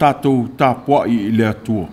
Tatou tapuai i le Atua.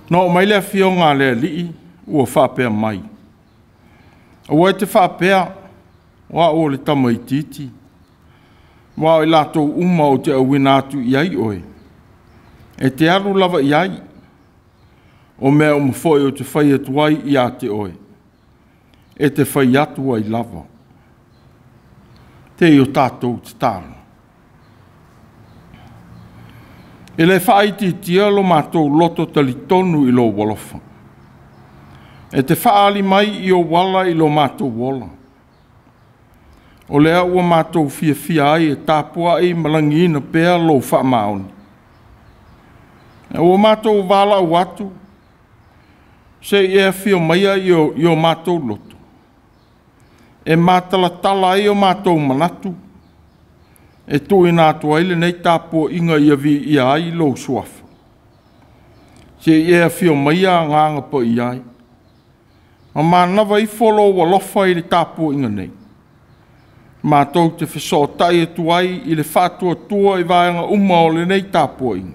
Na oo mai le afioga a le Alii ua faapea mai, aua e te faapea, o au o le tamaitiiti, ma o i latou uma ou te auina atu i ai oe, e te alu lava i ai, o mea uma foi ou te fai atu ai ia te oe, e te fai atu ai lava. Te i o tatou tatalo. E le faaitiitia lo matou loto talitonu i lou alofa. E te faaali mai i ou ala i lo matou ola. O lea ua matou fiafia ai e tapuai ma lagiina pea lou faamaoni. Ua matou valaau atu, se i e afio maia i o matou loto, e matalatala ai o matou manatu, e tuuina atu ai lenei tapuaiga ia viia ai lou suafa. Se i e afio maia agaga paia ai, ma manava ifo lou alofa i le tapuaiga nei. Matou te fesootai atu ai i le faatuatua i vaega uma o lenei tapuaiga.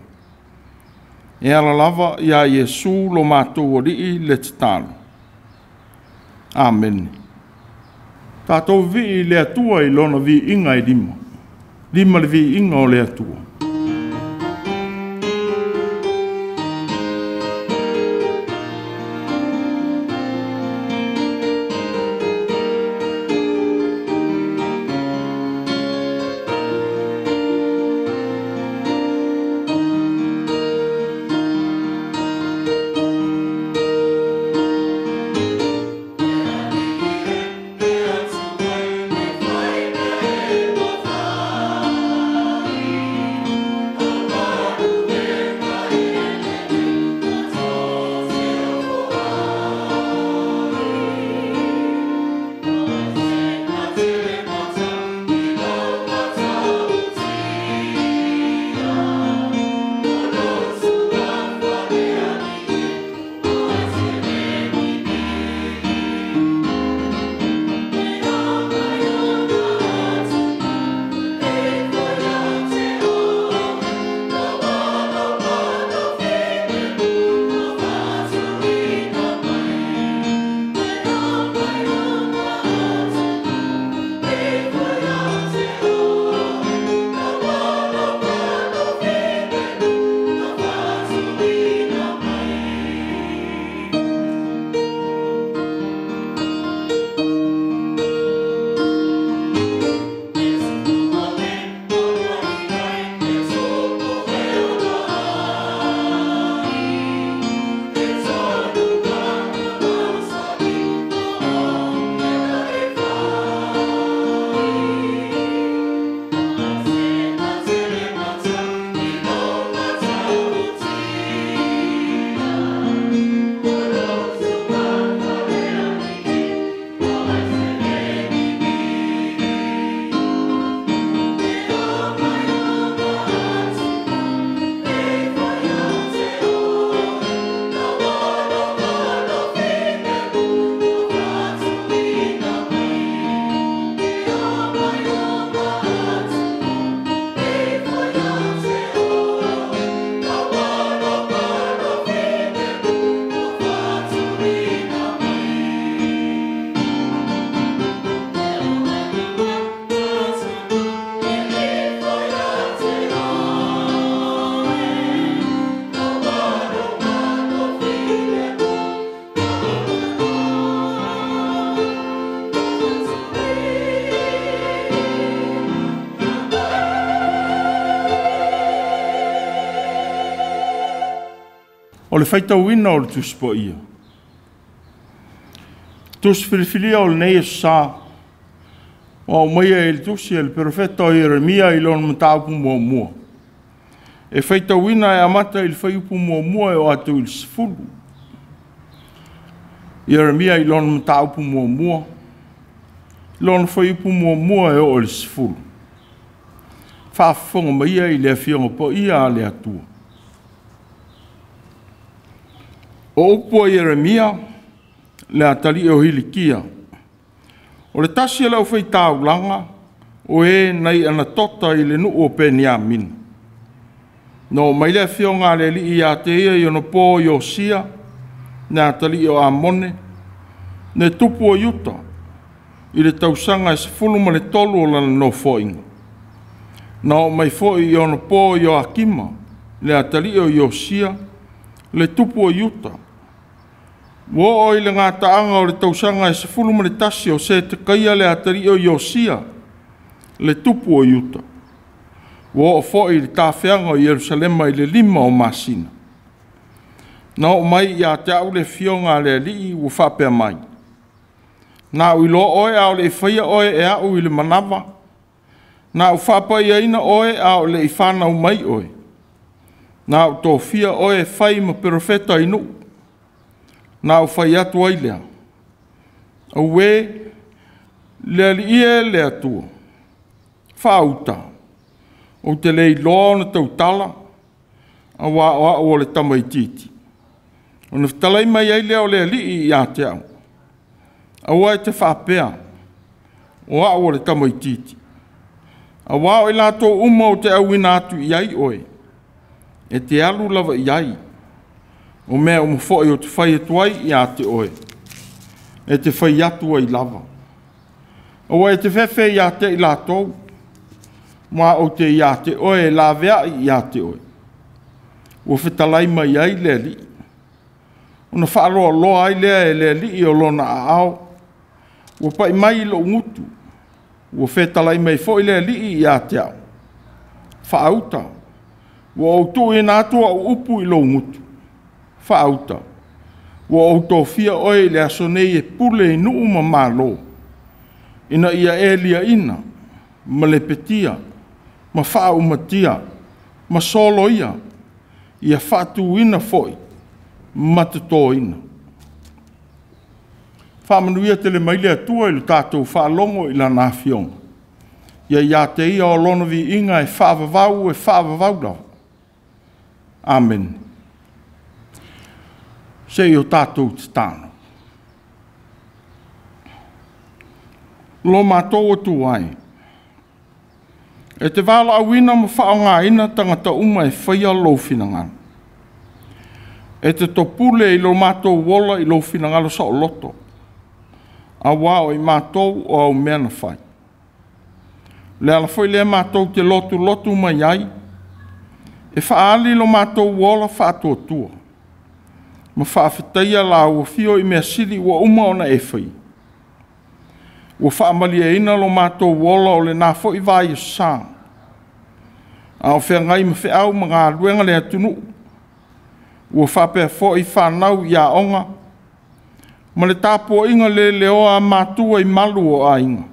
E ala lava ia Iesu lo matou Alii le tatalo. Amene. Tatou vivii i le Atua i lona viiga e lima. Lima le viiga o le Atua. O le faitauina o le Tusi Paia. Tusi filifilia o lenei Aso Sa, ua aumaia e le Tusi a le Perofeta o Ieremia i lona mataupu muamua. E faitauina e amata i le fuaiupu 1 e oo atu i le 10. Ieremia i lona mataupu muamua, lona fuaiupu 1 e oo i le 10. Faafofoga maia i le Afioga Paia a le Atua. O upu a Ieremia, le atalii o Hilikia, o le tasi o le aufai-taulaga o e nai Anatota i le nuu o Peniamina. Na oo mai le afioga a le Alii ia te ia i ona po Iosia, le atalii o Amone, le tupu o Iuta, i le tausaga e 13 o lana nofoaiga. Na oo mai foi i ona po Ioakima, le atalii o Iosia, le tupu o Iuta. Ua oo i le gataaga o le tausaga e 11 o Setekaia le atalii o Iosia, le tupu o Iuta. Ua oo foi i le tafeaga o Ierusalema i le 5 o masina. Na oo mai ia te au le afioga a le Alii ua faapea mai, na ou iloa oe a o le i faia oe e au i le manava, na ou faapaiaina oe a o le i fanau mai oe, na ou tofia oe e fai ma perofeta i nuu. Na ou fai atu ai lea, aue, le Alii e le Atua, faauta, ou te le iloa ona tautala, aua o au o le tamaitiiti. Ona fetalai mai ai lea o le Alii ia te au, aua e te faapea, o au o le tamaitiiti, aua o i latou uma ou te auina atu i ai oe, e te alu lava i ai, o mea uma foi ou te fai atu ai ia te oe, e te fai atu ai lava. Aua e te fefe ia te i latou, ma ou te ia te oe e laveai ia te oe. Ua fetalai mai ai le Alii. Ona faaloaloa ai lea e le Alii o lona aao, ua pai mai i lou gutu, ua fetalai mai foi le Alii ia te au. Faauta, ua ou tuuina atu au upu i lou gutu. Faauta, ua ou tofia oe i le aso nei e pule i nuu ma malo, ina ia e liaina, ma lepetia, ma faaumatia, ma soloia, ia faatuina foi ma totoina. Faamanuia tele mai le Atua i le tatou faalogo i lana afioga. Ia ia te ia o lona viiga e faavavau e faavavau lava. Amene. Se i o tatou tatalo. Lo matou Atua e, e te valaauina ma faaaogaina tagata uma e faia lou finagalo. E te topule i lo matou ola i lou finagalo saoloto, aua o i matou o au mea na fai. Le ala foi lea matou te lotulotu mai ai, e faaali lo matou ola faatuatua, ma faafetaia lau afio i mea sili ua uma ona e faia. Ua faamalieina lo matou ola o lena foi vai sa, a o feagai ma feau ma galuega le atunuu, ua faapea foi fanau i aoga, ma le tapuaiga le leoa a matua i malu o aiga.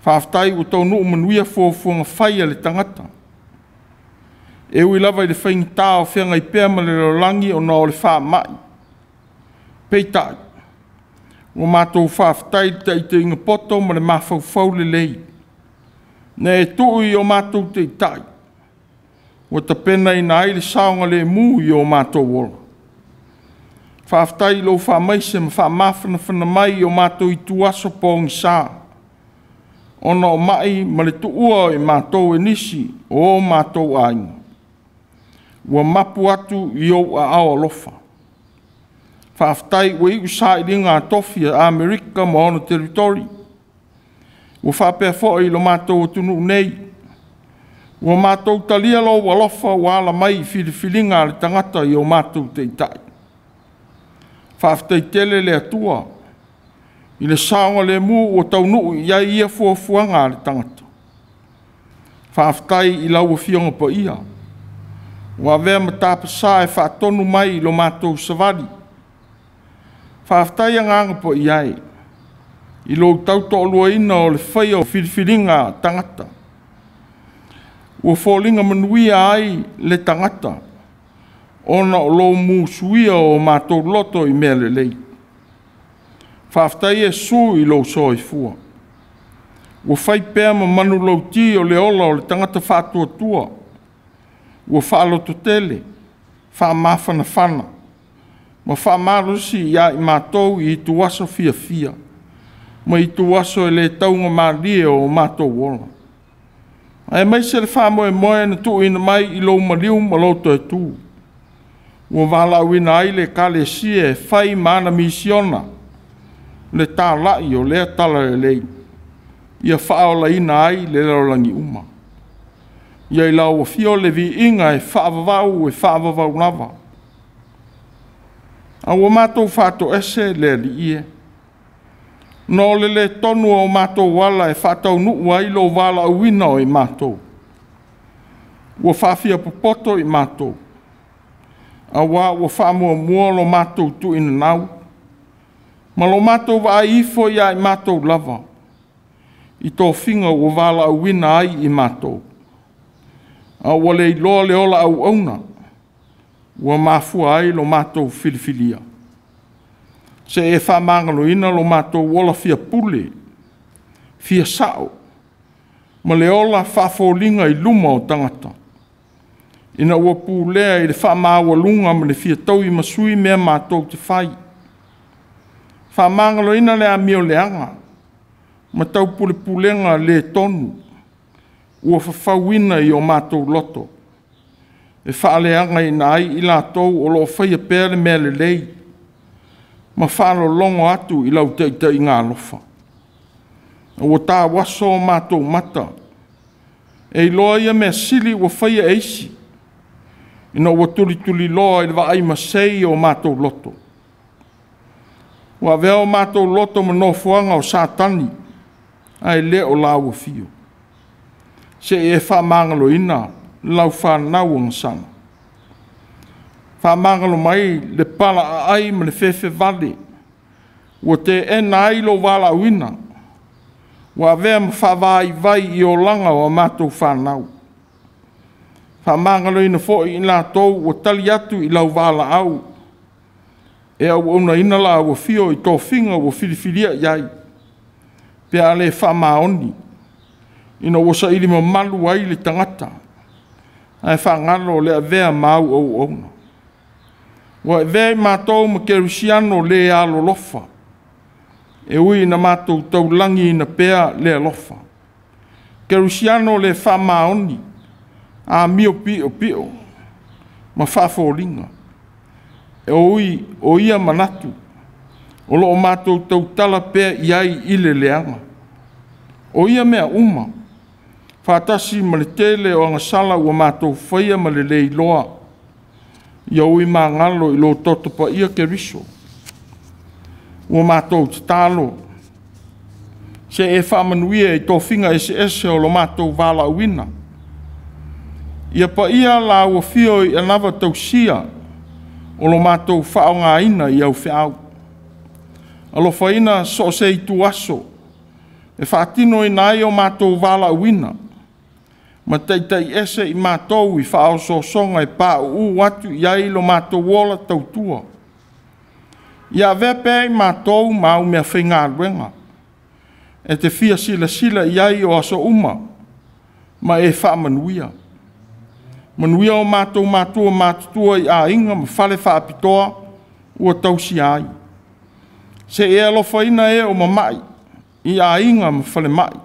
Faafetai ua taunuu manuia fuafuaga fai a le tagata. E ui lava i le faigata o feagai pea ma le lalolagi ona o le faamai. Peitai, ua matou faafetai i le taitaiga poto ma le mafaufau lelei. Na e tuu i o matou taitai, ua tapenaina ai le saogalemu i o matou ola. Faafetai i lou faamaise ma faamafanafana mai i o matou ituaso pogisa, ona o mai ma le tuua o i matou e nisi o o matou aiga. Ua mapu atu i ou aao alofa. Faafetai ua iu sailiga a tofi a Amerika ma ona teritori. Ua faapea foi i lo matou atunuu nei. Ua matou talia lou alofa ua ala mai i filifiliga a le tagata i o matou taitai. Faafetai tele le Atua i le saogalemu ua taunuu i ai ia fuafuaga a le tagata. Faafetai i lau Afioga Paia, Ua avea ma tapasā e faatonu mai i lo matou savali. Faafetai Agaga Paia e, i lou tautoaluaina o le faia o filifiliga a tagata. Ua foliga manuia ai le tagata, ona o lou musuia o matou loto i mea lelei. Faafetai Iesu i lou soifua. Ua fai pea ma manulauti o le ola o le tagata faatuatua. Ua faalototele, faamafanafana ma faamalosi ia i matou i ituaso fiafia ma ituaso e le taugamalie o matou ola, aemaise le faamoemoe na tuuina mai i lou maliu ma lou toe tu, ua valaauina ai le Ekalesia e fai ma ana misiona le talai o lea talalelei, ia faaolaina ai le lalolagi uma. Ia i lau afio le viiga e faavavau e faavavau lava. A ua matou faatoese le Alii e, ona o le le tonu o matou ala e faataunuu ai lou valaauina o i matou. Ua faafiapopoto i matou, auā ua faamuamua lo matou tuuinanau ma lo matou vaai ifo ia i matou lava i tofiga ua valaauina ai i matou, a ua le iloa le ola auauna ua mafua ai lo matou filifilia. Se e faamagaloina lo matou ola fia pule, fia sao, ma le ola faafoliga i luma o tagata, ina ua pulea i le faamaualuga ma le fia tauimasui mea matou te fai. Faamagaloina le amio leaga ma taupulepulega le tonu ua fafauina i o matou loto, e faaleagaina ai i latou o lo o faia pea le mea lelei ma faalologo atu i lau taitaiga alofa. Ua tauaso o matou mata e iloa ia mea sili ua faia e isi, ina ua tulituliloa i le vaai masei o matou loto. Ua avea o matou loto ma nofoaga o Satani, ae le o lau afio. Se i e faamagaloina lau fanau agasala. Faamagalo mai le palaaai ma le fefe vale ua teena ai lou valaauina, ua avea ma faavaivai i olaga o a matou fanau. Faamagaloina foi i latou ua tali atu i lau valaau e auaunaina lau afio i tofiga ua filifilia i ai, pe a le faamaoni, ina ua saili mamalu ai le tagata, ae faagalo le avea ma au auauna. Ua avea i matou ma kerisiano le alolofa, e ui ina matou taulagiina pea le alofa. Kerisiano le faamaoni, amio piopio ma faafoliga. E ui o ia manatu o lo o matou tautala pea i ai i le leaga. O ia mea uma, faatasi ma le tele o agasala ua matou faia ma le le iloa, ia ui magalo i lo toto paia Keriso. Ua matou tatalo, se e faamanuia i tofiga eseese o lo matou valaauina. Ia paia lau afio i anava tausia o lo matou faaaogaina i au feau. Alofaina so o se ituaso e faatinoina ai o matou valaauina, ma taitai ese i matou i faaosoosoga e pauu atu i ai lo matou ola tautua. Ia avea pea i matou ma au mea faigaluega, e te fia silasila i ai o aso uma, ma e faamanuia. Manuia o matou matua matutua i aiga ma fale faapitoa ua tausia ai. Se e alofaina e o mamai i aiga ma falemai.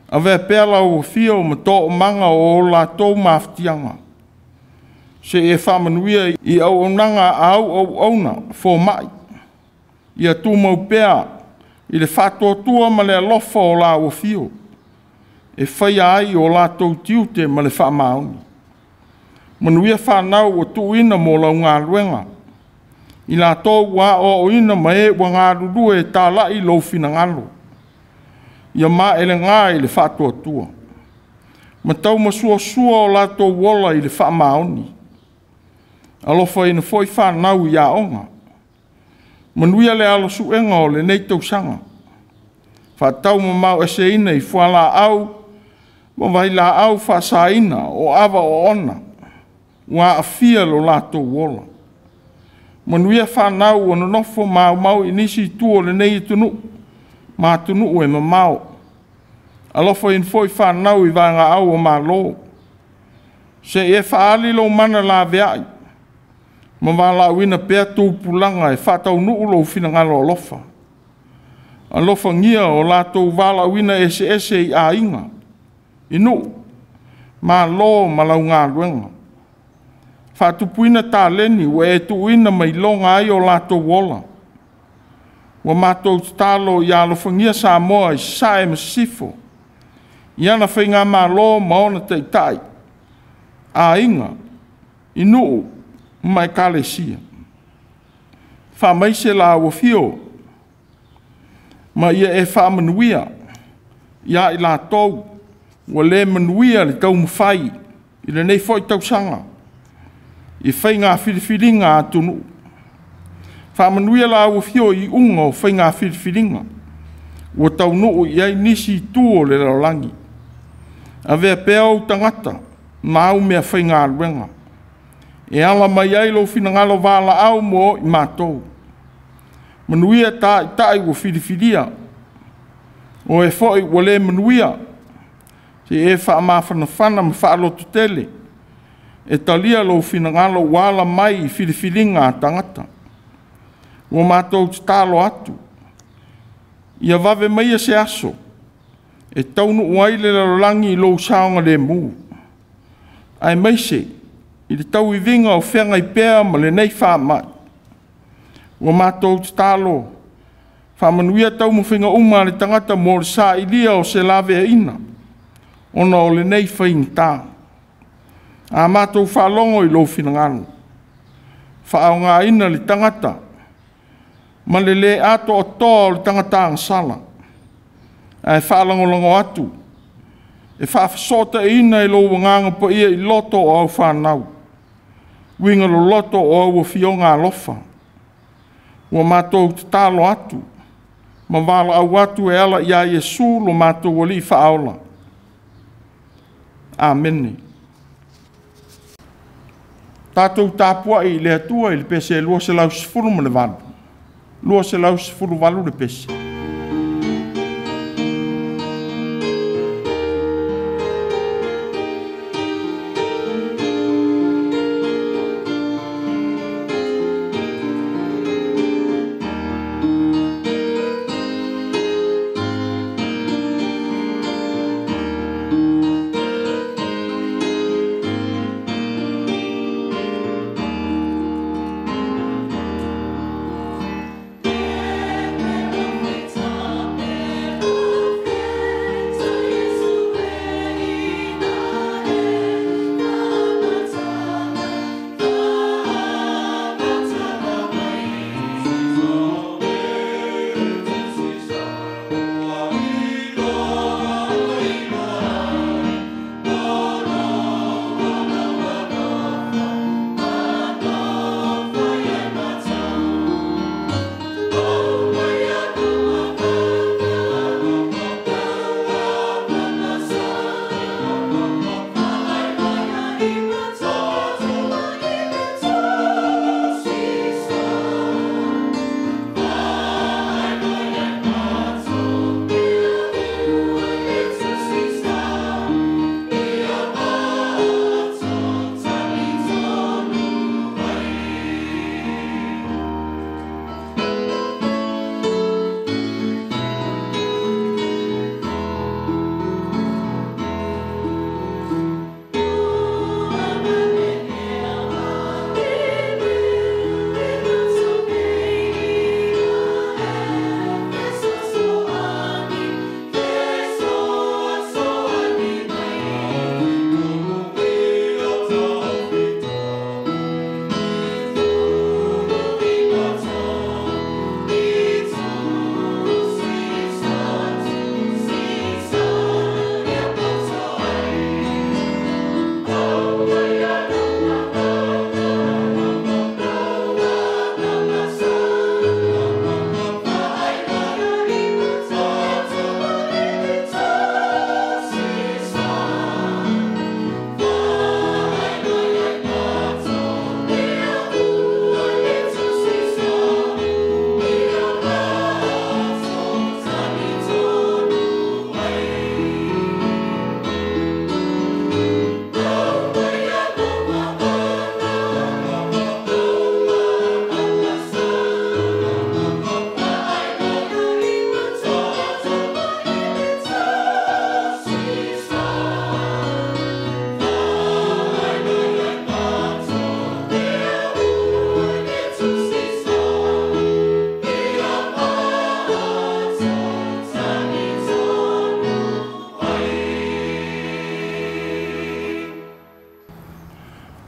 Avea pea lau afio ma toomaga o latou mafatiaga. Se e faamanuia i auaunaga a au auauna fomai. Ia tumau pea i le faatuatua ma le alofa o lau afio, e faia ai o latou tiute ma le faamaoni. Manuia fanau ua tuuina mo lau galuega, i latou ua aoaoina ma e ua galulue e talai lou finagalo. Ia maelega i le faatuatua. Ma taumasuasua o latou ola i le faamaoni. Alofaina foi fanau i aoga. Manuia le alosuega o lenei tausaga. Faataumamao eseina i fualaau ma vailaau faasaina o ava oona ua aafia lo latou ola. Manuia fanau ua nonofo maumau i nisi itu o lenei atunuu ma atunuu e mamao. Alofaina foi fanau i vaegaau a Malo. Se i e faaali lou mana laveai ma valaauina pea tupulaga e faataunuu lou finagalo alofa. Alofagia o latou valaauina eseese i aiga, i nuu, malo ma lau galuega. Faatupuina taleni ua e tuuina ma iloga ai o latou ola. Ua matou tatalo ia alofagia Samoa i Sasae ma Sisifo, i ana Faigamalo ma ona Taitai, aiga, i nuu ma ekalesia. Faamaise lau afio ma ia e faamanuia ia i latou ua le manuia le taumafai i lenei foi tausaga i faiga filifiliga a atunuu. Faamanuia lau afio i iuga o faiga filifiliga ua taunuu i ai nisi itu o le lalolagi. Avea pea ou tagata ma au meafaigaluega e ala mai ai lou finagalo valaau mo i matou. Manuia taitai ua filifilia, o e foi ua le manuia, se i e faamafanafana ma faalototele e talia lou finagalo ua ala mai i filifiliga a tagata. Ua matou tatalo atu, ia vave maia se aso e taunuu ai le lalolagi i lou saogalemu, aemaise i le tauiviga o feagai pea ma lenei faamai. Ua matou tatalo, faamanuia taumafaiga uma a le tagata mo le sailia o se laveaiina, ona o lenei faigata. A matou faalogo i lou finagalo, faaaogaina le tagata ma le le atoatoa o le tagata agasala, ae faalagolago atu e faafesootaiina i lou Agaga Paia i loto o au fanau, uiga loloto o au afioga alofa. Ua matou tatalo atu ma valaau atu e ala ia Iesu lo matou Alii Faaola. Amene. Tatou tapuai i le Atua i le pese 218, 218 le pese. E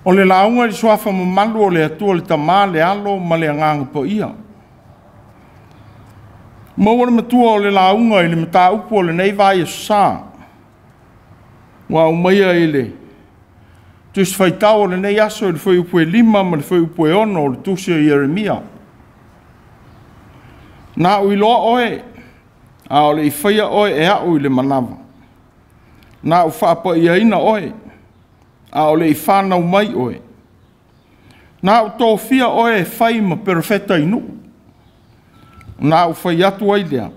O le lauga i le suafa mamalu o le Atua le Tama, le Alo ma le Agaga Paia. Maua le matua o le lauga i le mataupu o lenei vaiaso sa, ua aumaia i le Tusi Faitau o lenei aso i le fuaiupu e 5 ma le fuaiupu e 6 o le Tusi o Ieremia. Na ou iloa oe, a o le i faia oe e a'u i le manava. Na ou faapaiaina oe, a o le i fanau mai oe. Na ou tofia oe e fai ma perofeta i nuu. Na ou fai atu ai lea,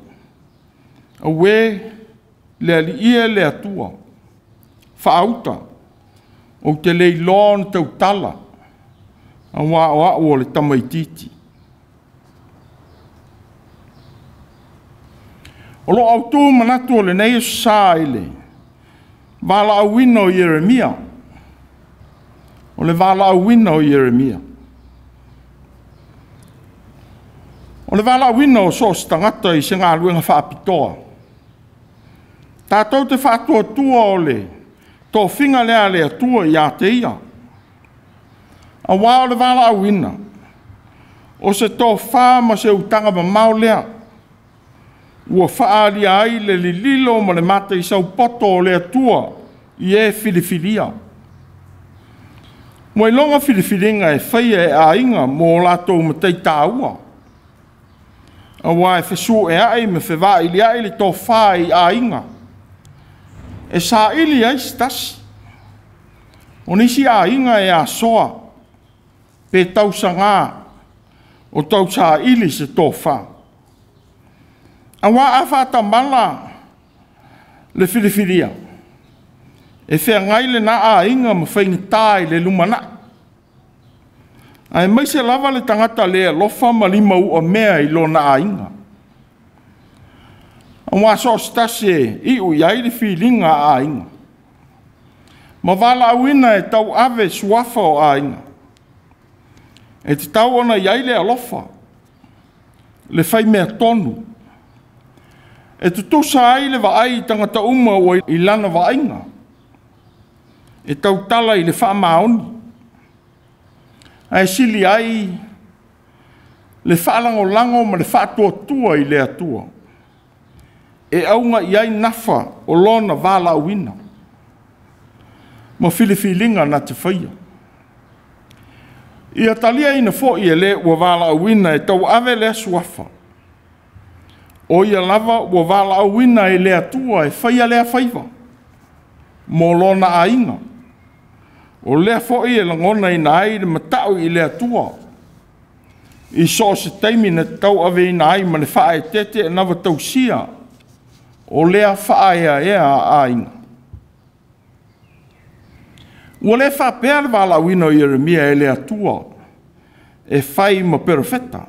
Auē le Alii e le Atua, faauta, ou te le iloa ona tautala, auā o a'u o le tamaitiiti. O lo o autu manatu o lenei aso sa i le valaauina o Ieremia. O le valaauina o Ieremia. O le valaauina o so o se tagata i se galuega faapitoa, tatou te faatuatua o le tofiga lea a le Atua ia te ia. Aua o le valaauina, o se tofa ma se utaga mamao lea ua faaalia ai le lililo ma le mataisaupoto o le Atua i e filifilia. Ua iloga filifiliga e faia e aiga mo latou matai taua, aua e fesueai ma fevailiai le tofa i aiga e saili ai se tasi. O nisi aiga e asoa pe tausaga o tausaili se tofa. Aua a faatamala le filifilia, e feagai lena aiga ma faigata i le lumanai, aemaise lava le tagata le alofa ma limauamea i lona aiga. Aua so o se tasi e iu i ai le filiga a aiga, ma valaauina e tauave suafa o aiga, e tatau ona i ai le alofa, le faimea tonu, e tutusa ai le vaai i tagata uma ua i lana vaaiga, e tautala i le faamaoni, ae sili ai le faalagolago ma le faatuatua i le Atua, e auga i ai nafa o lona valaauina ma filifiliga na te faia. Ia taliaina foi e le ua valaauina e tauave lea suafa, o ia lava ua valaauina e le Atua e faia lea faiva mo lona aiga. O lea foi e lagonaina ai le matau i le Atua i so o se taimi na tauaveina ai ma le faaeteete e navatausia o lea faaeaea a aiga. Ua le faapea le valaauina o Ieremia e le Atua e fai ma perofeta.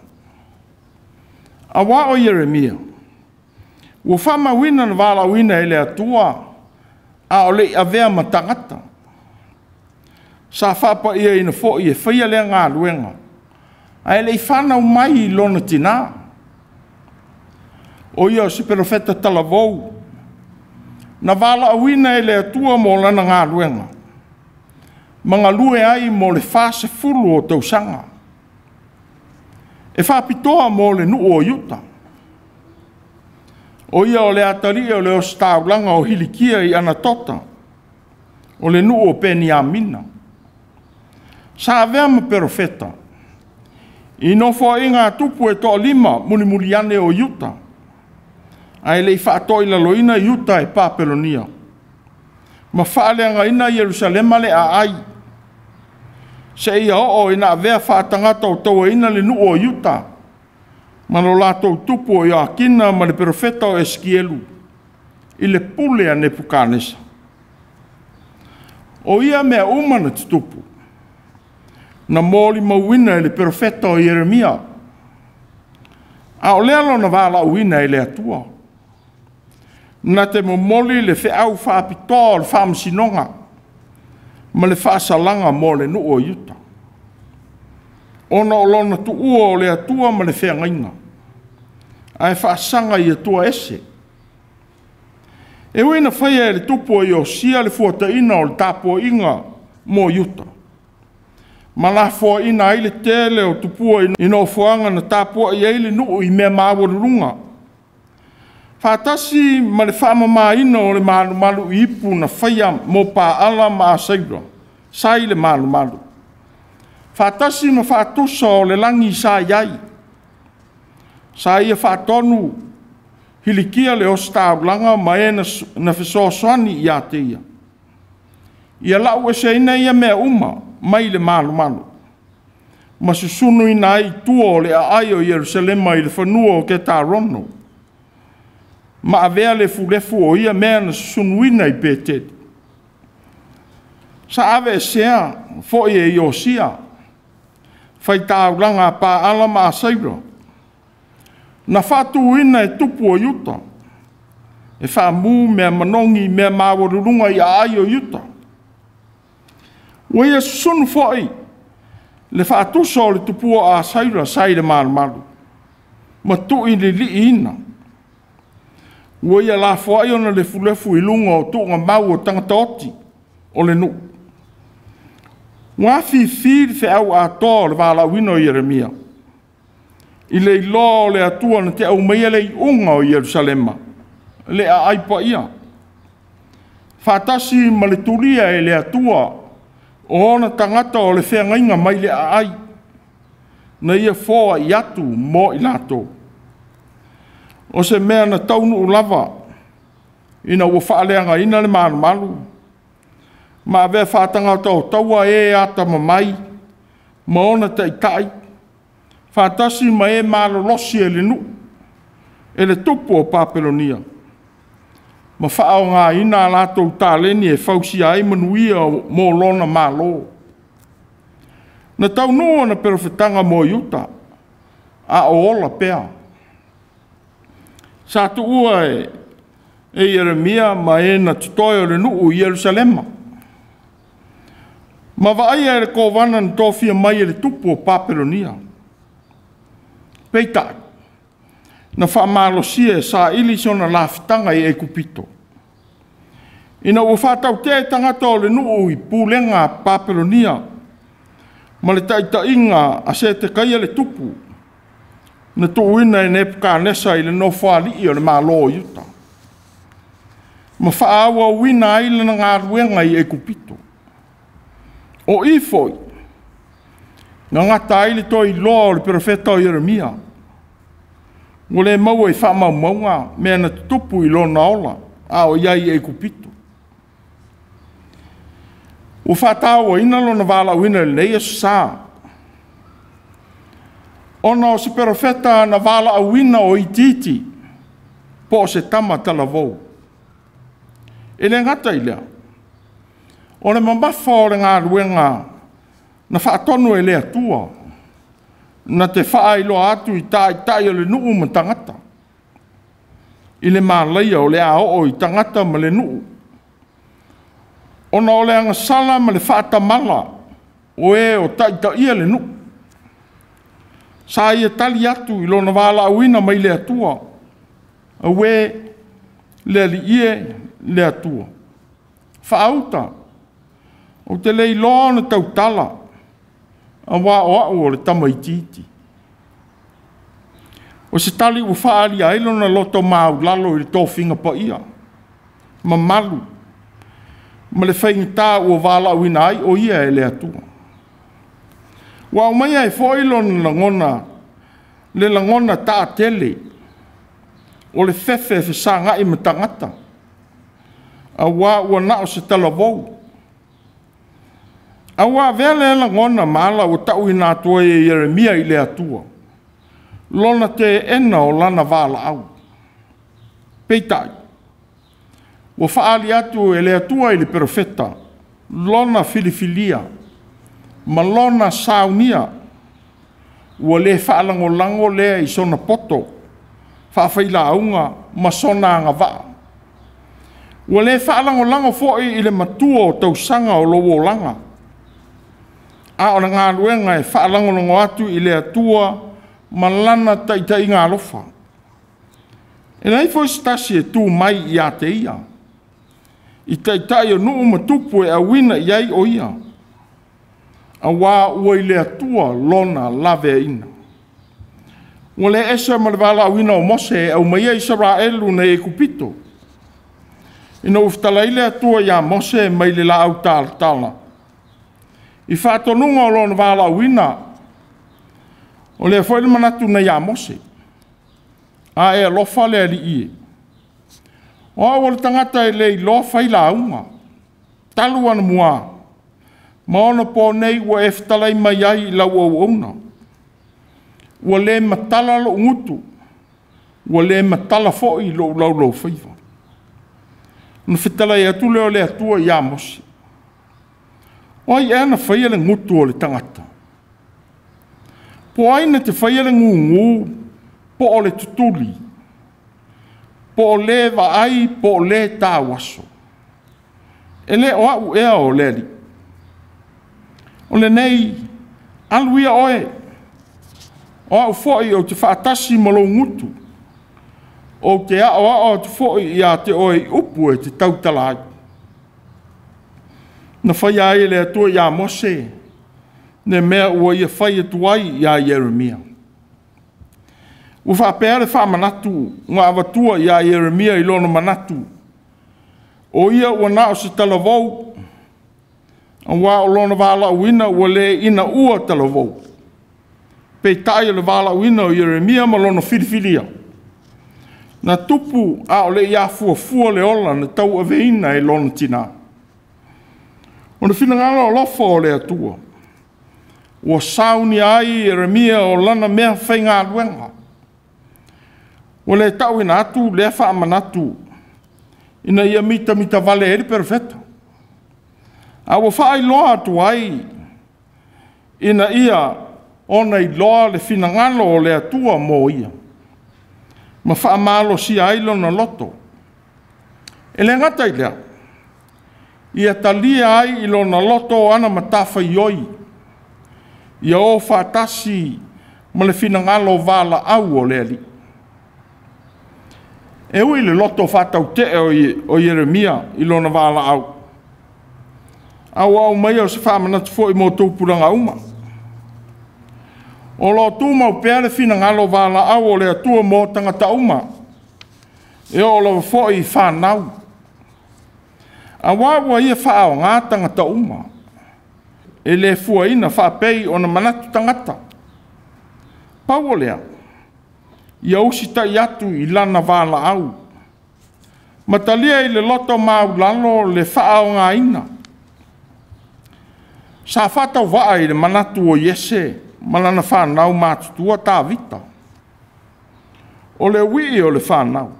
Aua o Ieremia, ua faamauina le valaauina e le Atua a o le i avea ma tagata. Sa faapaiaina foi e faia lea galuega, ae le i fanau mai i lona tinā. O ia o se perofeta talavou, na valaauina e le Atua mo lana galuega, ma galue ai mo le 40 o tausaga, e faapitoa mo le nuu o Iuta. O ia o le atalii o le ositaulaga o Hilikia i Anatota, o le nuu o Peniamina. Sa avea ma perofeta i nofoaiga a tupu e toalima mulimuli ane o Iuta, ae le i faatoilaloina Iuta e Papelonia, ma faaleagaina Ierusalema le aai, seia oo ina avea faatagata o tauaina le nuu o Iuta, ma lo latou tupu o Ioakina ma le perofeta o Esikielu, i le pule a Nepukanesa. O ia mea uma na tutupu, na molimauina e le perofeta o Ieremia, a o lea lona valaauina e le Atua, na te momoli le feau faapitoa o le faamasinoga ma le faasalaga mo le nuu o Iuta, ona o lona tuua o le Atua ma le feagaiga, ae faasaga i Atua ese. E ui ina faia e le tupu o Iosia le fuataina o le tapuaiga mo Iuta, Ma lafoaina ai le tele o tupua i nofoaga na tapuai ai le nuu i mea maualuluga, faatasi ma le faamamaina o le malumalu i ipu na faia mo Paala ma Aseira sa i le malumalu, faatasi ma faatusa o le lagi sa i ai. Sa ia faatonu Hilikia le ositaulaga ma e na fesoasoani ia te ia, ia laueseina ia mea uma mai le malumalu, ma susunuina ai i tua o le aai o Ierusalema i le fanua o Ketarono, ma avea lefulefu o ia mea na susunuina i Peteli. Sa aveesea foi e Iosia faitaulaga a Paala ma Aseira, na faatuina e tupu o Iuta, e faamu mea manogi i mea maualuluga i aai o Iuta. Ua ia susunu foi le faatusa o le tupua o Aseira sa i le malumalu, ma tuuililiina. Ua ia lafoai ona lefulefu i luga o tuugamau o tagata oti o le nuu. Ua afifi le feau atoa o le valaauina o Ieremia, i le iloa o le Atua na te aumaia le iuga o Ierusalema, le aai paia, faatasi ma le tulia e le Atua o ona tagata o le feagaiga mai le aai, na ia foai atu mo i latou. O se mea na taunuu lava ina ua faaleagaina le malumalu, ma avea faatagata o taua e atamamai ma ona taitai, faatasi ma e malolosi e le nuu, e le tupu o Papelonia, ma faaaogaina a latou taleni e fausia ai manuia mo lona malo. Na taunuu ona perofetaga mo Iuta, a o ola pea. Sa tuua e Ieremia ma e na totoe o le nuu i Ierusalema, ma vaaia e le kovana na tofia mai e le tupu o Papelonia. Peitai, na faamalosia e saili sona lafutaga i Aikupito, ina ua faatautee tagata o le nuu i pulega a Papelonia ma le taitaiga a Setekaia le tupu, na tuuina e Nepukanesa i le nofoalii o le Malo o Iuta, ma faaauauina ai lana galuega i Aikupito. O i foi, na gata ai le toe iloa o le perofeta o Ieremia, ua le maua i faamaumauga mea na tutupu i lona ola a o i ai i Aikupito. Ua faatauaina lona valaauina i lenei Aso Sa, ona o se perofeta na valaauina o itiiti, po o se tama talavou. E le gata i lea, o le mamafa o le galuega na faatonu e le Atua, na te faailoa atu i taitai o le nuu ma tagata, i le malaia o le a oo i tagata ma le nuu, ona o le agasala ma le faatamala o e o taitaia le nuu. Sa ia tali atu i lona valaauina mai le Atua, Aue, le Alii e, le Atua, faauta, ou te le iloa ona tautala, aua o au o le tamaitiiti. O se tali ua faaalia ai lona loto maulalo i le tofiga paia, mamalu ma le faigata ua valaauina ai o ia e le Atua. Ua aumaia ai foi lona lagona, le lagona taatele o le fefe e fesagai ma tagata, aua ua na o se talavou. A ua avea lea lagona ma ala ua tauina atu ai e Ieremia i le Atua, lona teena o lana valaau. Peitai, ua faaali atu e le Atua i le perofeta lona filifilia ma lona saunia, ua le faalagolago lea i sona poto faafailauga ma sona agavaa. Ua le faalagolago foi i le matua o tausaga o lou olaga, a o le galuega e faalagolago atu i le Atua ma lana taitaiga alofa. E leai foi se tasi e tu mai ia te ia, i taitai o nuu ma tupu e auina i ai o ia. Auā ua i le Atua lona laveaiina. Ua le ese ma le valaauina o Mose e aumaia Isaraelu nei Ekupito, ina ua fetalai le Atua ia Mose mai le laau talatala, i faatonuga o lona valaauina. O lea foi le manatu na ia Mose, a e alofa le Alii e, o au o le tagata e le iloa failauga, talu anamua ma onapo nei ua e fetalai mai ai i lau auauna. Ua le matala lou gutu, ua le matala foi lou laulaufaiva. Ona fetalai atu lea o le Atua ia Mose, o ai ea na faia le gutu o le tagata? Po o ai na te faia le gugu po o le tutuli, po o le vaai po o le tauaso? E le o au ea o le Alii? O lenei, alu ia oe, o au foi ou te faatasi ma lou gutu, ou te aoao atu foi ia te oe i upu e te tautala ai. Na faia ai e le Atua ia Mose le mea ua ia fai atu ai ia Ieremia. Ua faapea le faamanatu na avatua ia Ieremia i lona manatu, o ia ua na o se talavou, aua o lona valaauina ua le inaua talavou. Peitai o le valaauina o Ieremia ma lona filifilia, na tupu a o le i afuafua le ola na tauaveina e lona tinā. O le finagalo alofa o le Atua, ua saunia ai Ieremia o lana mea faigaluega. Ua le tauina atu lea faamanatu ina ia mitamitavale ai le perofeta, a ua faailoa atu ai ina ia ona iloa le finagalo o le Atua mo ia, ma faamalosia ai lona loto. E le gata i lea, ia talia ai i lona loto ana matafaioi, ia o faatasi ma le finagalo valaau o le Alii. E ui i le loto faatautee o Ieremia i lona valaau, a ua aumaia o se faamanatu foi mo tupulaga uma. O lo o tumau pea le finagalo valaau o le Atua mo tagata uma, e oo lava foi i fanau. Aua ua ia faaaoga tagata uma, e le fuaina faapei ona manatu tagata. Pau o lea, ia usitai atu i lana valaau, ma talia i le loto maulalo le faaaogaina. Sa faatauvaa i le manatu o Iese ma lana fanau matutua Tavita. O le uii o le fanau,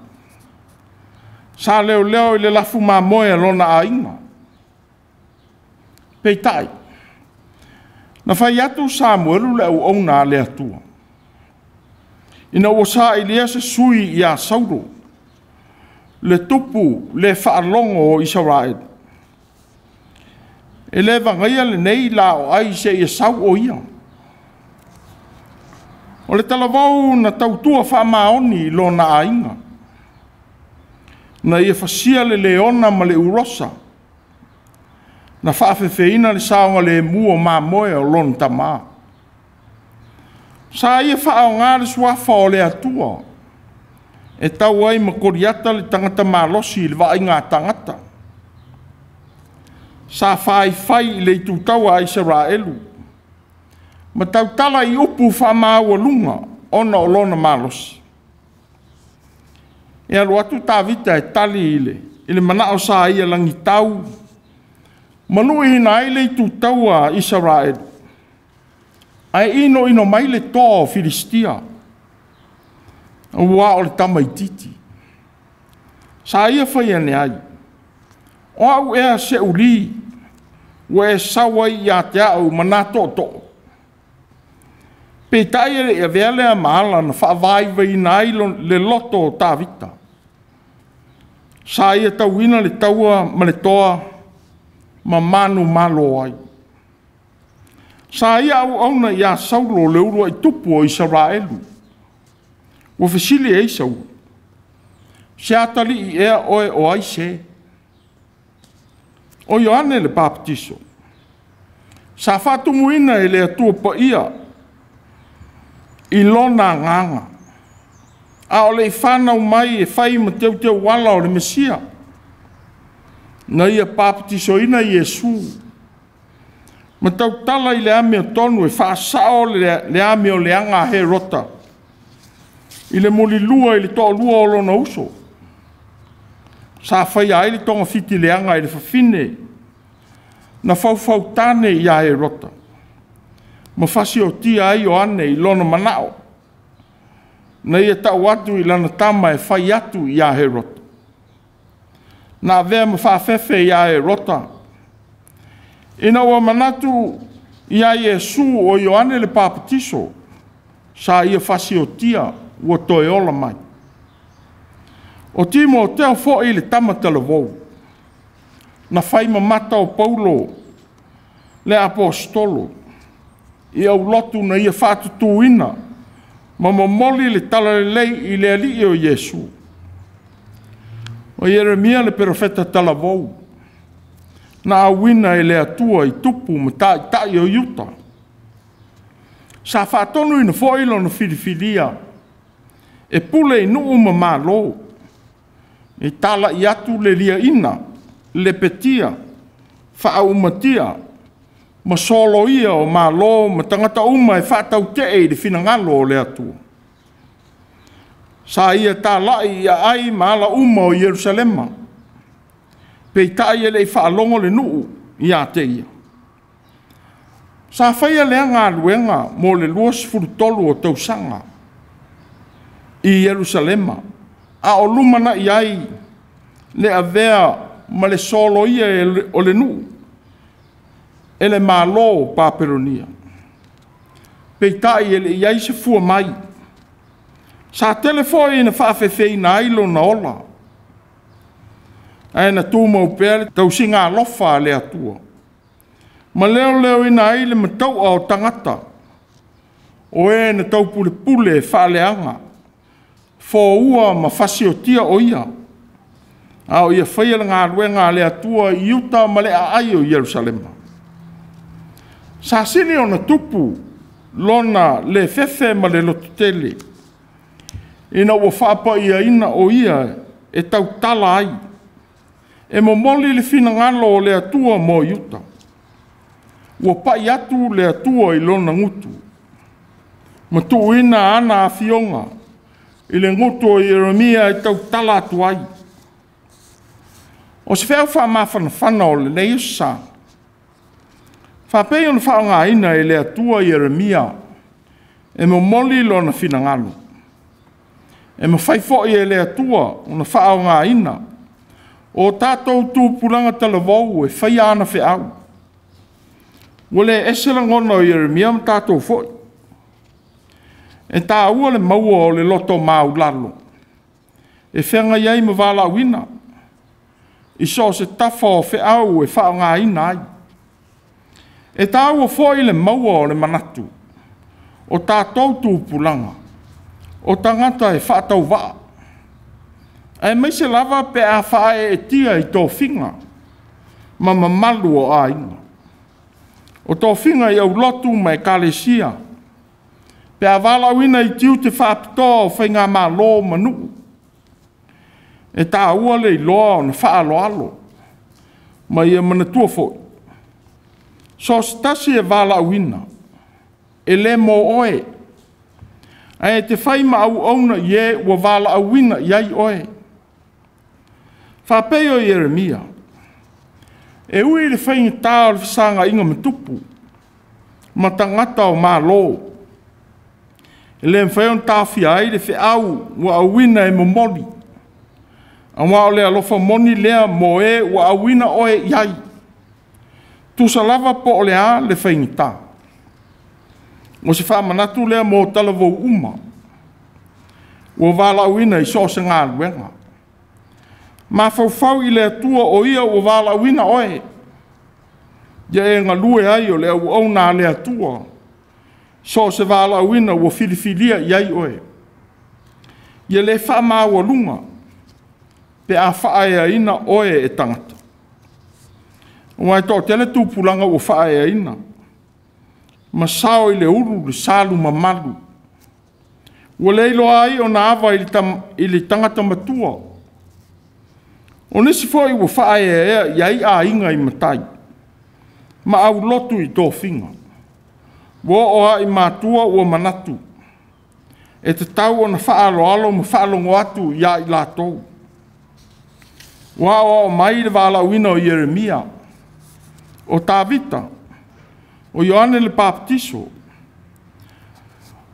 sa leoleo i le lafu mamoe a lona aiga. Peitai, na fai atu Samuelu le auauna a le Atua, ina ua sailia se sui ia Saulo, le tupu le faalogo o Isaraelu. E le vagaia lenei laoai seia sau o ia. O le talavou na tautua faamaoni i lona aiga, na ia fasia le leona ma le ulosa, na faafefeina le saogalemu o mamoe o lona tamā. Sa ia faaaoga le suafa o le Atua e tau ai ma Koliata le tagata malosi i le vaaiga a tagata. Sa faifai i le itutaua a Isaraelu ma tautala i upu faamaualuga ona o lona malosi. E alu atu Tavita e tali i le manao sa ia lagitau ma luiina ai le itutaua a Isaraelu, ae inoino mai le toa o Filistia, aua o le tamaitiiti. Sa ia fai ane ai, o au ea seuli ua e sau ai ia te au ma na tootoo. Peitai e le i avea lea ma ala na faavaivaiina ai le loto o Tavita. Sa ia tauina le taua ma le toa ma manumalo ai. Sa ia auauna ia Saulo le uluai tupu o Isaraelu. Ua fesili ai Saulo, se atalii ea oe o ai se? O Ioane le Papatiso. Sa faatumuina e le Atua Paia i lona agaga, a o le i fanau mai e fai ma teuteuala o le Mesia, na ia papatisoina Iesu ma tautala i le amiotonu e faasao le amioleaga a Herota i le mulilua i le toalua o lona uso, sa faia ai le togafiti leaga i le fafine na faufautane ia Herota ma fasiotia ai Ioane i lona manao na ia tau atu i lana tama e fai atu ia Herota. Na avea ma faafefe ia Herota, ina ua manatu ia Iesu o Ioane le Papatiso sa ia fasiotia ua toe ola mai. O Timoteo foi le tama talavou, na fai mamata o Paulo le Aposetolo, i aulotu na ia faatutuina ma momoli le Talalelei i le Alii o Iesu. O Ieremia le perofeta talavou, na auina e le Atua i tupu ma taitai o Iuta. Sa faatonuina foi lona filifilia e pule i nuu ma malo, e talai atu le liaina, lepetia, faaumatia ma soloia o malo ma tagata uma e faatautee i le finagalo o le Atua. Sa ia talai i aai ma ala uma o Ierusalema, peitai e le i faalogo le nuu ia te ia. Sa faia lea galuega mo le 23 o tausaga i Ierusalema, a o lumanai ai le avea ma le soloia o le nuu e le Malo o Papelonia. Peitai e le i i ai se fua mai. Sa tele foi ina faafefeina ai lona ola, ae na tumau pea le tausiga alofa a le Atua, ma leoleoina ai le matau'a o tagata, o e na taupulepule faaleaga, foua ma fasiotia o ia, a o ia faia le galuega a le Atua i Iuta ma le aai o Ierusalema. Sa sili ona tupu lona le fefe ma le lototele, ina ua faapaiaina o ia e tautala ai, e momoli le finagalo o le Atua mo Iuta. Ua pai atu le Atua i lona gutu, ma tuuina ana afioga i le gutu o Ieremia e tautala atu ai. O se feau faamafanafana o lenei aso sa, faapei ona faaaogaina e le Atua Ieremia e momoli lona finagalo. E mafai foi e le Atua ona faaaogaina o tatou tupulaga talavou e faia ana feau. Ua le ese lagona o Ieremia ma tatou foi. E taua le maua o le loto maulalo e feagai ai ma valaauina i so o se tafa o feau e faaaogaina ai. E taua foi le maua o le manatu o tatou tupulaga, o tagata e faatauvaa, aemaise lava pe a faaeetia i tofiga ma mamalu o aiga. O tofiga i aulotu ma ekalesia, pe a valaauina i tiute faapitoa o faigamalo ma nuu. E taua le iloa ona faaaloalo, ma ia manatua foi, so o se tasi e valaauina, e le mo oe, ae e te fai ma auauna i e ua valaauina i ai oe. Faapei o Ieremia, e ui i le faigata o le fesagaina ma tupu, ma tagata o Malo, e le mafai ona taofia ai le feau ua auina e momoli, aua o le alofa moni lea mo e ua auina oe i ai, tusa lava po o le a le faigata. O se faamanatu lea mo talavou uma, ua valaauina i so o se galuega. Mafaufau i le Atua o Ia ua valaauina oe, ia e galue ai o le auauna a le Atua, so o se valaauina ua filifilia i ai oe. Ia le faamaualuga pe a faaeaina oe e tagata. Aua e toatele tupulaga ua faaeaina, Ma sao i le ulu le salu mamalu. Ua le iloa ai ona ava i le tagata matua. O nisi foi ua faaeaea i ai aiga i matai, ma aulotu i tofiga. Ua oo lava i matua ua manatu, e tatau ona faaaloalo ma faalogo atu ia i latou. Ua aoao mai le valaauina o Ieremia, o Tavita, o Ioane le Papatiso,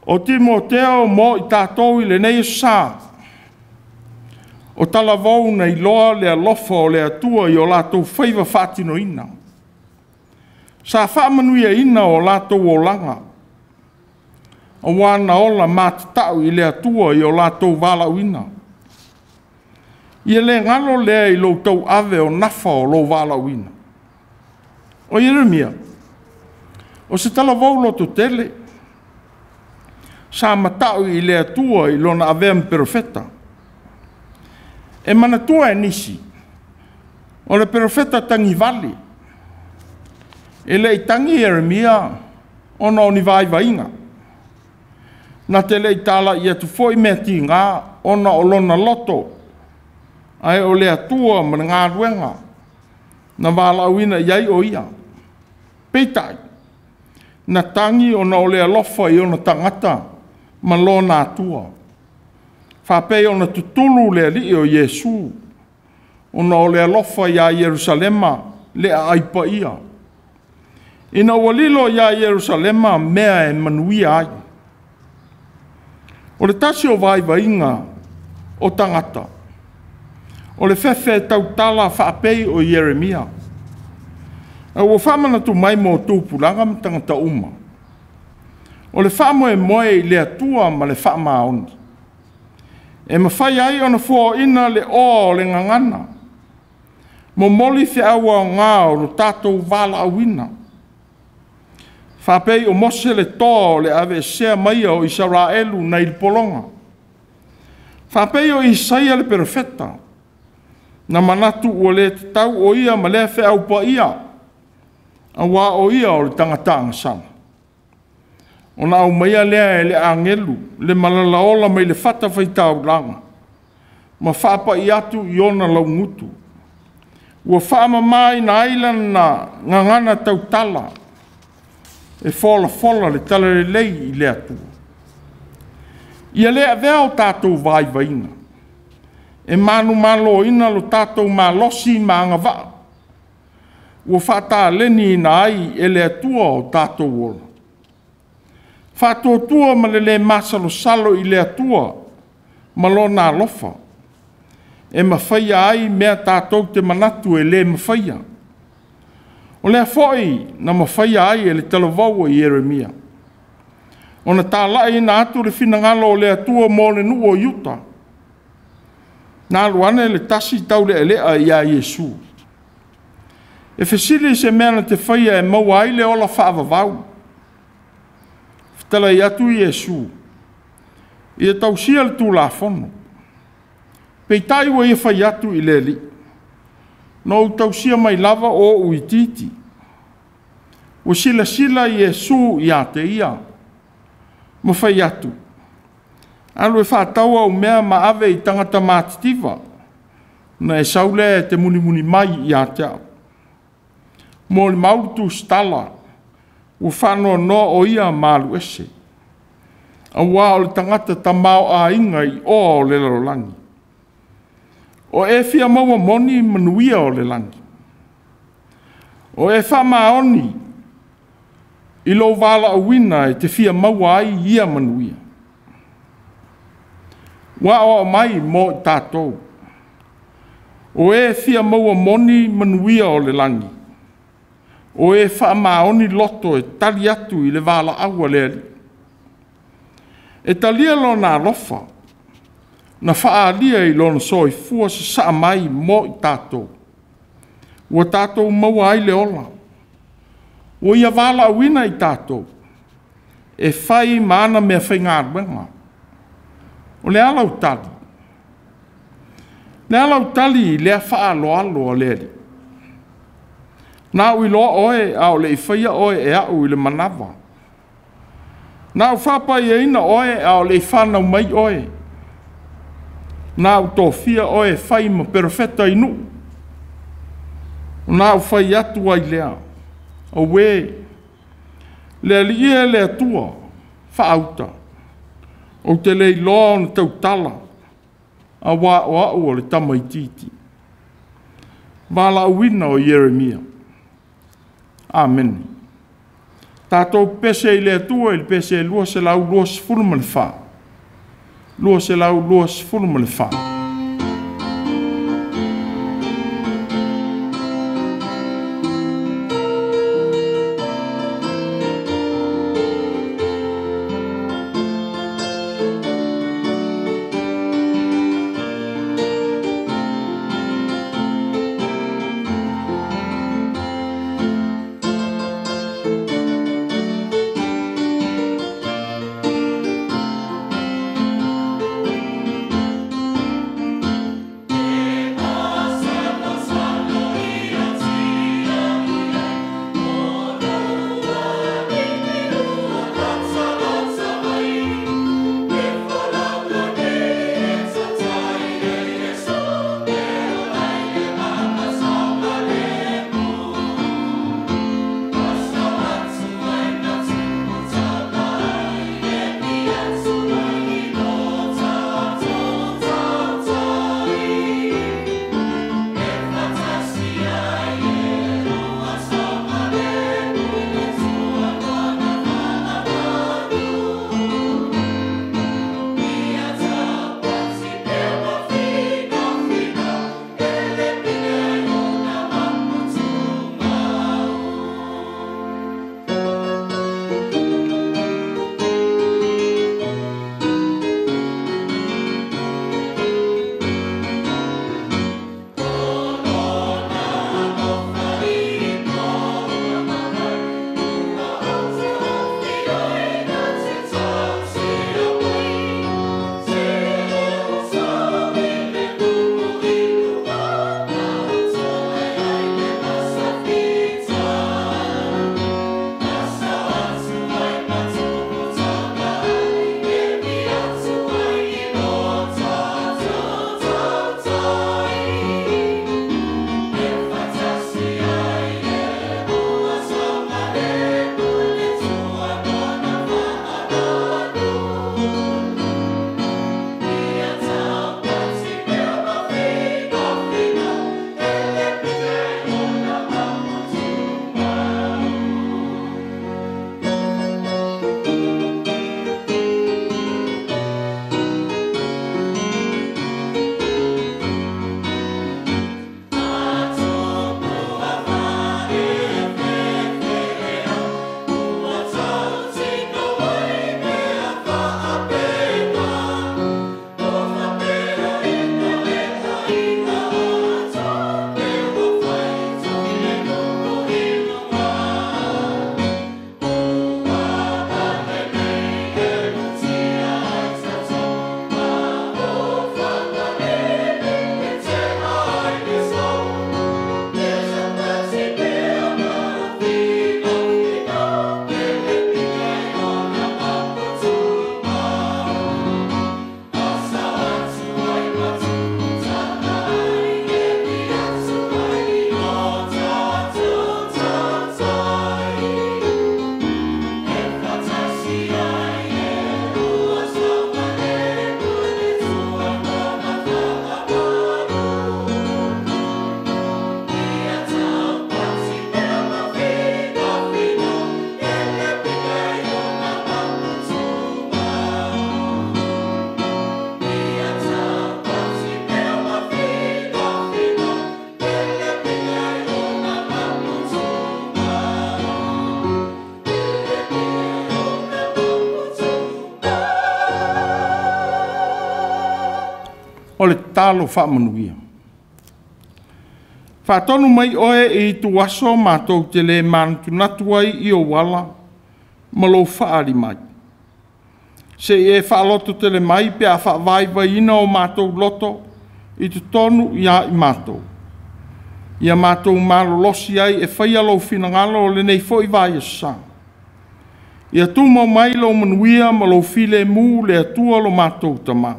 o Timoteo mo i tatou i lenei aso sa. O talavou na iloa le alofa o le Atua i o latou faiva faatinoina. Sa faamanuiaina o latou olaga, aua na ola matatau i le Atua i o latou valaauina. Ia le galo lea i lou tauave o nafa o lou valaauina. O Ieremia, o se talavou lototele, sa matau i le Atua i lona avea ma perofeta. E manatua e nisi, o le perofeta tagivale. E le i tagi Ieremia ona o ni vaivaiga. Na te le i talai atu foi mea tiga ona o lona loto, ae o le Atua ma le galuega na valaauina i ai o ia. Peitai, na tagi ona o le alofa i ona tagata ma lona Atua. Faapei ona tutulu le Alii o Iesu, ona o le alofa ia Ierusalema le aai paia. Ina ua lilo ia Ierusalema mea e manuia ai. O le tasi o vaivaiga o tagata, o le fefe tautala faapei o Ieremia. A ua faamanatu mai mo tupulaga ma tagata uma. O le faamoemoe i le Atua ma le faamaoni. E mafai ai ona foaina le oa o le gagana. Momoli feau aoga o lo tatou valaauina. Faapei o Mose le toa o le aveesea maia o Isaraelu nai le pologa. Faapei o Isaia le perofeta, na manatu ua le tatau o ia ma lea feau paia, aua o ia o le tagata agasala. Ona aumaia lea e le agelu le malalaola mai le fata faitaulaga, ma faapai atu i ona laugutu. Ua faamamaina ai lana gagana tautala, e folafola le talalelei i le Atua. Ia le avea o tatou vaivaiga, e manumaloina lo tatou malosi ma agavaa, ua faataleniina ai e le Atua o tatou ola. Faatuatua ma le le masalosalo i le Atua ma lona alofa, e mafaia ai mea tatou te manatu e le mafaia. O lea foi na mafaia ai e le talavou o Ieremia, ona talaiina atu le finagalo o le Atua mo le nuu o Iuta. Na alu ane le tasi taulealea ia Iesu. E fesili se mea na te faia e maua ai le ola faavavau. Fetalai atu Iesu, ia tausia le Tulafono. Peitai ua ia fai atu i le Alii, na ou tausia mai lava o ou itiiti. Ua silasila Iesu ia te ia, ma fai atu, alu e faatau au mea ma ave i tagata matitiva, na e sau lea e te mulimuli mai ia te au. Mo le mau le tusitala, ua faanoanoa o ia ma alu ese. Aua o le tagata tamaoaiga i oa o le lalolagi. O e fia maua moni manuia o le lagi. O e faamaoni i lou valaauina e te fia maua ai ia manuia. Ua aoao mai mo i tatou. O e fia maua moni manuia o le lagi. O e faamaoni loto e tali atu i le valaau a le Alii. E talia lona alofa, na faaalia i lona soifua sasaa mai mo i tatou. Ua tatou maua ai le ola. Ua ia valaauina i tatou, e fai ma ana mea faigaluega. O le a lau tali? Le a lau tali i lea faaaloalo a le Alii? Na ou iloa oe a o le i faia oe e au i le manava. Na ou faapaiaina oe a o le i fanau mai oe. Na ou tofia oe e fai ma perofeta i nuu. Na ou fai atu ai lea, Auē, le Alii e le Atua, faauta, ou te le iloa ona tautala, auā o au o le tamaitiiti. Valaauina o Ieremia. Amene. Tatou pese i le Atua i le pese 224. 224. O le tatalo faamanuia. Faatonu mai oe i ituaso matou te le manatunatu ai i ou ala ma lou faaali mai. Se i e faaloto tele mai pe a faavaivaiina o matou loto i totonu ia i matou. Ia matou malolosi ai e faia lou finagalo o lenei foi vaiaso sa. Ia tumau mai lou manuia ma lou filemu le Atua lo matou Tama.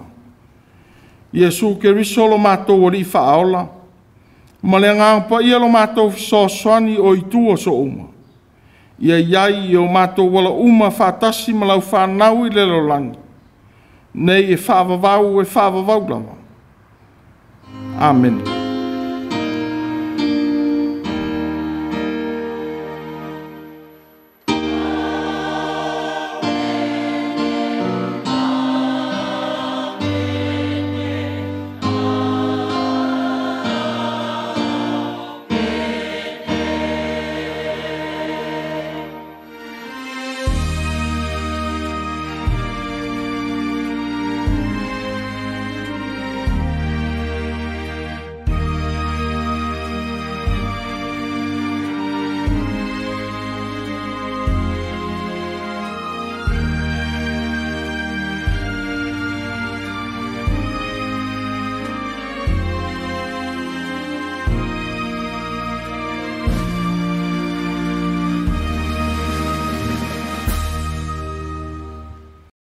Iesu Keriso lo matou Alii Faaola, ma le Agaga Paia lo matou fesoasoani o i itu aso uma, ia i ai i o matou ala uma faatasi ma lau fanau i le lalolagi, nei e faavavau e faavavau lava. Amene.